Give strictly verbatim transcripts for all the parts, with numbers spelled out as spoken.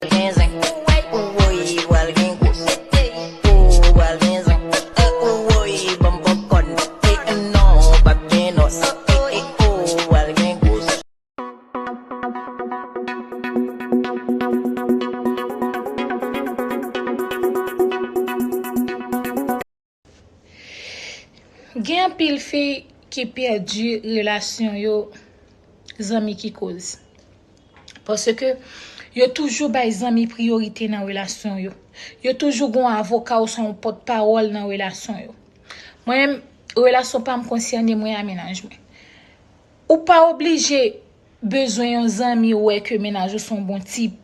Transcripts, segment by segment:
Gen zen, ou woy, pral gen gwo. Ou pral gen zen, ou woy, ban m popcorn. E non, p ap gen nòs. E, e, ou pral gen gwo. Gen anpil fi ki pèdi relasyon yo, zanmi ki koz. Paske yo toujou bay zanmi priyorite nan relasyon yo. Yo toujou gon avoka oswa yon pòtpawòl nan relasyon yo. Mwen menm, relasyon pa m konsène mwen a mennaj mwen. Ou pa oblije bezwen yon zanmi wè ke mennaj ou se yon bon tip,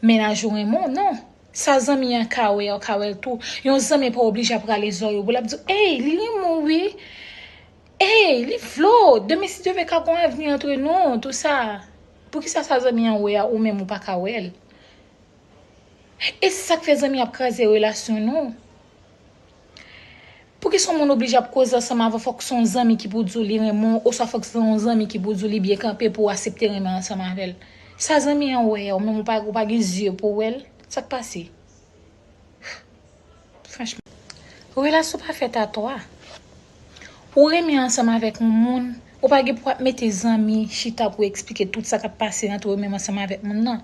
mennaj ou renmen w, non. Sa zanmi an ka wè, ou ka wè l tou. Yon zanmi pa oblije ap rale zòrèy ou pou l ap di w, ey, li renmen w wi. Ey, li vle w. Demen, si Dye vle, ka gon avni antre nou, tou sa. Poukisa sa zanmi an wè a, ou menm ou pa ka wè l? E se sa k fè zanmi ap kraze relasyon nou. Poukisa yon moun oblije ap koze ansanm avè w, fòk se yon zanmi ki pou di w li renmen w, oswa fòk se yon zanmi ki pou di w li byen kanpe pou w aksepte renmen ansanm avè l? Sa zanmi an wè a, ou menm ou pa, ou pa gen zye pou w wè l? Sa k pase? Franchman. Relasyon pa fèt a twa. Ou renmen ansanm avèk yon moun, ou pa gen pou ap mete zanmi chita pou eksplike tout sa k ap pase ant ou menm ansanm avèk moun nan.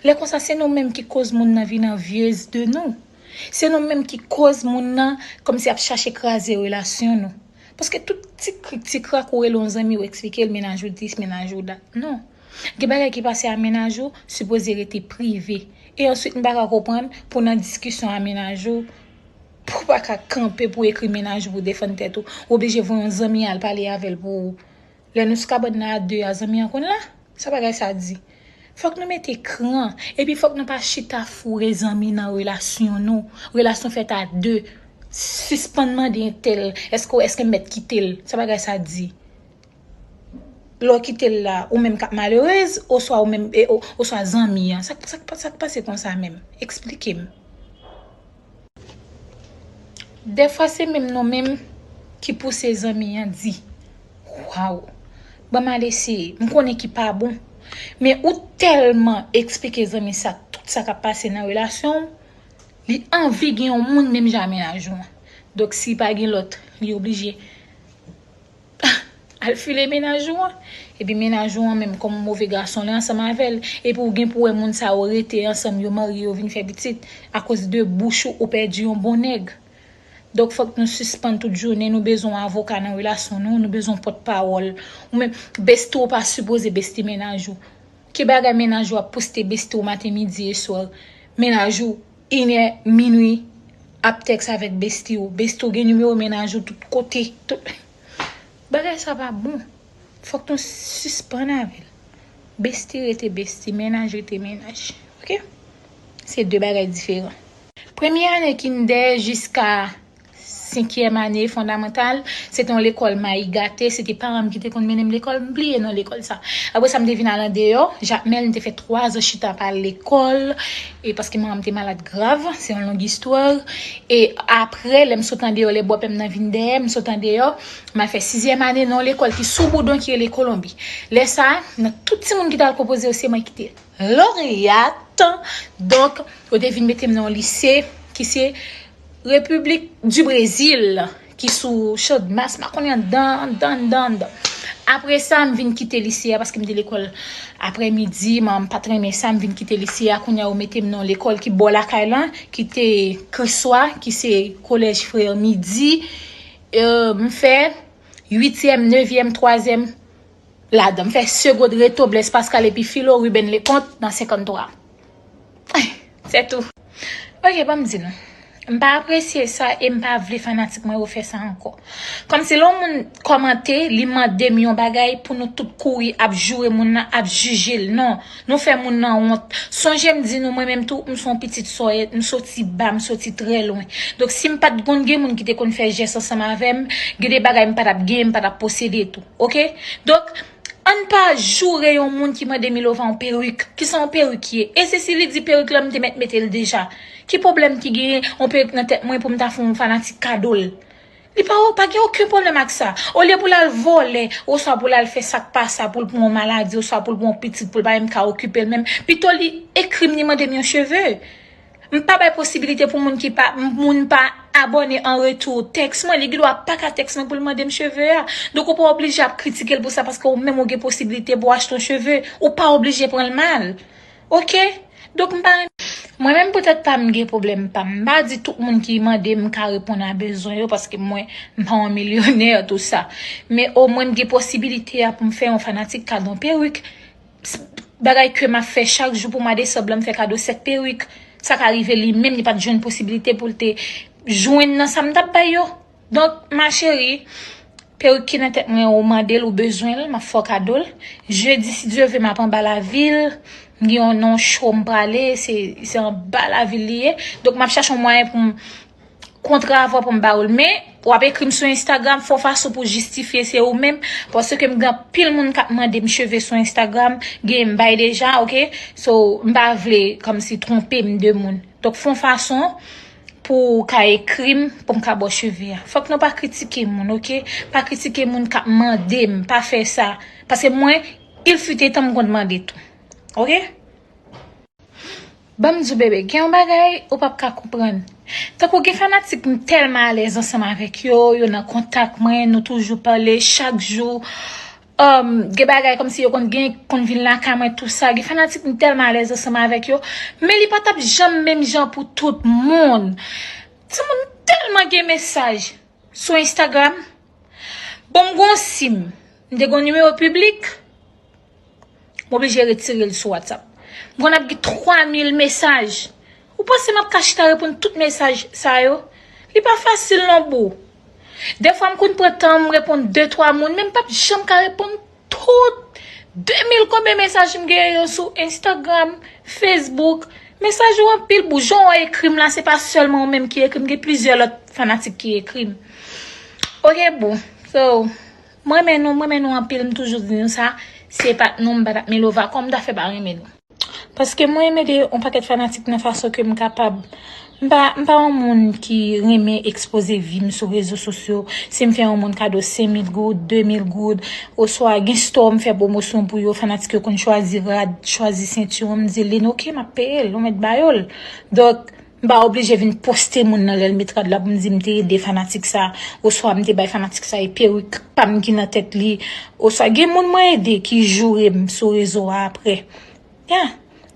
Lè konsa, se nou menm ki koz moun nan vin anvyez de nou. Se nou menm ki koz moun nan kòmsi ap chache kraze relasyon nou. Paske tout ti krik ti krak ou rele yon zanmi, ou eksplike l mennaj ou dis, mennaj ou dat. Non. Gen bagay ki pase a mennaj ou, sipoze rete prive. E answit, m pa ka konprann pou nan diskisyon a mennaj ou, pou w pa ka kanpe pou ekri mennaj ou pou defann tèt ou. Ou oblije voye yon zanmi al pale avè l pou ou. Lè nou sou kabann nan a de a, zanmi an konn la? Sa bagay sa di? Fòk nou mete kran, epi fòk nou pa chita foure zanmi nan relasyon nou. Relasyon fèt a de. Sispann mande entèl, èske, èske m mèt kite l? Sa bagay sa di? Lè w kite l la, ou menm k ap malerez, oswa ou menm, e, o-, oswa zanmi an? Sa, sa, sa k pase konsa menm? Eksplike m. Dèfwa se menm nou menm ki pouse zanmi an di, waw, ban m al eseye, m konnen ki pa bon. Men ou tèlman eksplike zanmi sa tout sa k ap pase nan relasyon w, li anvi gen yon moun menm jan a mennaj ou an. Donk, si pa gen lòt, li oblije al file mennaj ou an. Epi mennaj ou an menm, kòm move gason, li ansanm avè l. Epi ou gen pou wè moun sa yo rete ansanm, yo marye, yo vin fè pitit. Akoz de bouch ou, ou pèdi yon bon nèg. Donk, fòk nou sispann tout jounen, nou bezwen avoka nan relasyon nou, nou bezwen pòtpawòl. Ou menm, besti w pa sipoze besti mennaj ou. Ki bagay mennaj ou ap poste besti w maten, midi e swa? Mennaj ou, inè, minwi, ap tèks avèk besti w. Besti w gen nimewo mennaj ou tout kote. Tout. Bagay sa pa bon. Fòk nou sispann avè l. Besti rete besti, mennaj rete mennaj. Oke? Se de bagay diferan. Premye ane kindè jiska senkyèm ane fondamantal, se te yon lekòl mayi gate, se te paran m ki te konn mennen m lekòl, m bliye non lekòl sa. Apre sa, m te vin al andeyò, Jakmèl, m te fè twa zan chita pa al lekòl, e paske manman m te malad grav, se yon long istwa. E apre, lè m sot andeyò, lè bòpè m nan vin dèyè, m sot andeyò, m al fè sizyèm ane nan yon lekòl ki sou Boudon ki rele Kolonbi. Lè sa, nan tout timoun ki t al konpoze yo, se mwen ki te loryat. Donk, yo te vin mete m nan yon lise ki se Repiblik di Brezil, ki sou Channmas, m pa konnen anndan, anndan, anndan, anndan. Apre sa, m vin kite lise a paske m te lekòl aprèmidi, m pa t renmen sa, m vin kite lise a, kounye a yo mete m nan yon lekòl ki bò lakay lan, ki te Kriswa, ki se Kolèj Frè Midi. E, m fè uityèm, nevyèm, twazyèm, ladan. M fè segond Reto Blaise Pascal epi filo Ruben Leconte nan senkanntwa. Se tou. Oke, ban m di nou. M pa apresye sa e m pa vle fanatik mwen refè sa ankò. Kòmsi lè yon moun kòmante, li mande m yon bagay pou nou tout kouri ap joure moun nan, ap jije l. Non, nou fè moun nan wont. Sonje m di nou, mwen menm tou, m se yon pitit sòyèt, m soti ba, m soti trè lwen. Donk, si m pa t konn gen moun ki te konn fè jès ansanm avè m, gen de bagay m pa t ap genyen, m pa t ap posede tou. Oke? Donk, ann pa joure yon moun ki mande Milova yon perik. Kisa yon perik ye? E se si li di perik la, m te mèt mete l deja. Ki pwoblèm ki genyen yon perik nan tèt mwen pou m ta fè yon fanatik kado l? Li pa, pa gen okenn pwoblèm ak sa. Olye pou l al vòlè, oswa pou l al fè sa k pa sa, pou l pran yon maladi, oswa pou l pran yon pitit, pou l pa menm ka okipe l menm, pito li ekri m, li mande m yon cheve. M pa bay posibilite pou moun ki pa, moun pa abòne an retou tèks mwen, li gendwa pa ka tèks mwen pou l mande m cheve a. Donk ou pa oblije ap kritike l pou sa, paske ou menm ou gen posibilite pou w achte yon cheve. Ou pa oblije pran l mal. Oke? Donk m pa renmen. Mwen menm poutèt pa m, m gen pwoblèm pa m. M pa di tout moun ki mande m ka reponn a bezwen yo, paske mwen, m pa yon milyonè, tou sa. Men omwen m gen posibilite a pou m fè yon fanatik kado yon perik. Bagay ke m ap fè chak jou pou mwa desanm lan, m fè kado sèt perik. Sa ka rive li menm, li pa t jwenn posibilite pou l te jwenn nan sa m t ap bay yo. Donk, ma chérie, perik ki nan tèt mwen, ou mande l, ou bezwen l, m ap fè w kado l. Jedi, si Dye vle, m ap anba lavil. M gen yon, nan yon show m prale, se, se anba lavil li ye. Donk, m ap chache yon mwayen pou m kontre avè w pou m ba ou l. Men, w ap ekri m sou Instagram, fè w fason pou w jistifye se ou menm. Paske m gen anpil moun k ap mande m cheve sou Instagram, gen m bay deja, oke? So, m pa vle kòmsi twonpe m de moun. Donk, fè w fason pou w ka ekri m, pou m ka ba w cheve a. Fòk nou pa kritike moun, oke? Pa kritike moun k ap mande m, pa fè sa. Paske mwen, il fut un temps m konn mande tou. Oke? Ban m di w, bebe, gen yon bagay ou p ap ka konprann. Tankou gen fanatik m tèlman alèz ansanm avèk yo, yo nan kontak mwen, nou toujou pale chak jou. Um, gen bagay kòmsi yo konn gen, konn vin lakay mwen, tou sa. Gen fanatik m tèlman alèz ansanm avèk yo, men li pa t ap janm menm jan pou tout moun. Timoun, tèlman gen mesaj sou Instagram. Bon, m gon sim, m te gon nimewo piblik, m oblije retire l sou WhatsApp. M konn ap gen twa mil mesaj. Ou panse m ap ka chita reponn tout mesaj sa yo? Li pa fasil non, boo. Defwa m konn pran tan m reponn de twa moun, men m p ap janm ka reponn tout de mil konbyen mesaj m genyen yo sou Instagram, Facebook. Mesaj yo anpil, boo. Jan w ekri m la, se pa sèlman ou menm ki ekri m, gen plizyè lòt fanatik ki ekri m. Oke, boo. So, mwen renmen nou, mwen renmen nou anpil, m toujou di nou sa. Si se pa t nou, m pa t ap Milova, kòman m ta fè pa renmen nou? Paske mwen renmen ede yon pakèt fanatik nan fason ke m kapab. M pa, m pa yon moun ki renmen ekspoze vi m sou rezo sosyo. Si m fè yon moun kado senk mil goud, de mil goud, oswa gen store m fè pwomosyon pou yo, fanatik yo konn chwazi rad, chwazi sentiwon, m di Lin, oke, m ap peye l, ou mèt ba yo l. Donk, m pa oblije vin poste moun nan lè l met rad la pou m di m te ede fanatik sa, oswa m te bay fanatik sa e perik pa m ki nan tèt li, oswa gen moun mwen ede ki joure m sou rezo a apre. Ya.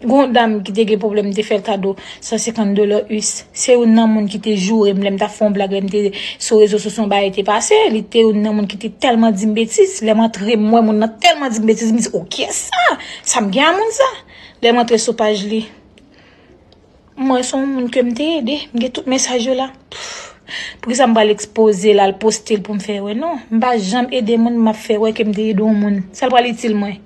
Gon dam ki te gen pwoblèm, m te fè l kado san senkant dola us. Se youn nan moun ki te joure m lè m t ap fè yon blag, lè m te sou rezo sosyo, yon bagay te pase. Li te youn nan moun ki te tèlman di m betiz. Lè m antre, m wè moun nan tèlman di m betiz, m di, "O, kiyès sa? Sa m gen a moun sa?" Lè m antre sou paj li, m wè se yon moun ke m te ede. M gen tout mesaj yo la. Poukisa m pral ekspoze l, al poste l pou m fè wè? Non, m pa janm ede moun, m ap fè wè ke m te ede yon moun. Sa l pral itil mwen?